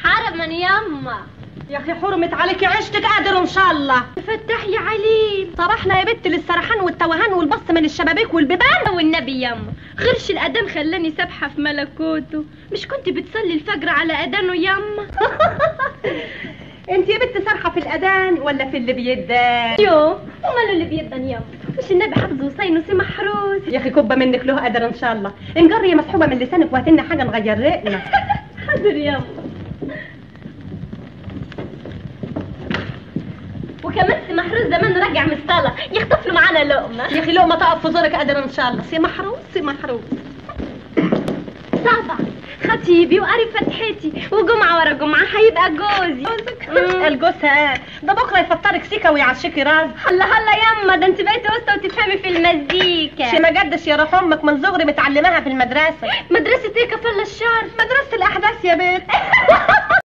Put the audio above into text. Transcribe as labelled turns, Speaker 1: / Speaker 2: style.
Speaker 1: حرما ياما.
Speaker 2: يا اخي حرمت عليكي عيشتك قادر ان شاء الله.
Speaker 1: فتح يا عليم.
Speaker 2: صباحنا يا بت للسرحان والتوهان والبص من الشبابيك والبيبان.
Speaker 1: والنبي ياما غرش الاذان خلاني سابحه في ملكوته. مش كنت بتصلي الفجر على اذانه ياما؟
Speaker 2: انت يا بت سارحه في الاذان ولا في اللي بيدان؟
Speaker 1: يو وماله اللي بيدان ياما؟ مش النبي حافظ وصينه سي محروس؟
Speaker 2: يا اخي كبه منك له قدر ان شاء الله. انجري يا مسحوبه من لسانك وهاتلنا حاجة نغير رقنا.
Speaker 1: حاضر ياما. وكمان سي محروس زمان راجع من الصلاة يخطف له معانا لقمة.
Speaker 2: يا اخي لقمة تقف في زورك قدر ان شاء الله. سي محروس سي محروس.
Speaker 1: طبعا خطيبي وقريب فتحتي، وجمعه ورا جمعه هيبقى جوزي.
Speaker 2: جوزك؟ الجوز ده بكره يفطرك سيكه ويعشيكي راس.
Speaker 1: هلا هلا ياما، ده انت بقيتي وسطى وتفهمي في المزيكا.
Speaker 2: شي ما جدش يا روح امك، من صغري متعلماها في المدرسة.
Speaker 1: مدرسه ايه كفالة الشر؟
Speaker 2: مدرسه الاحداث يا بنت.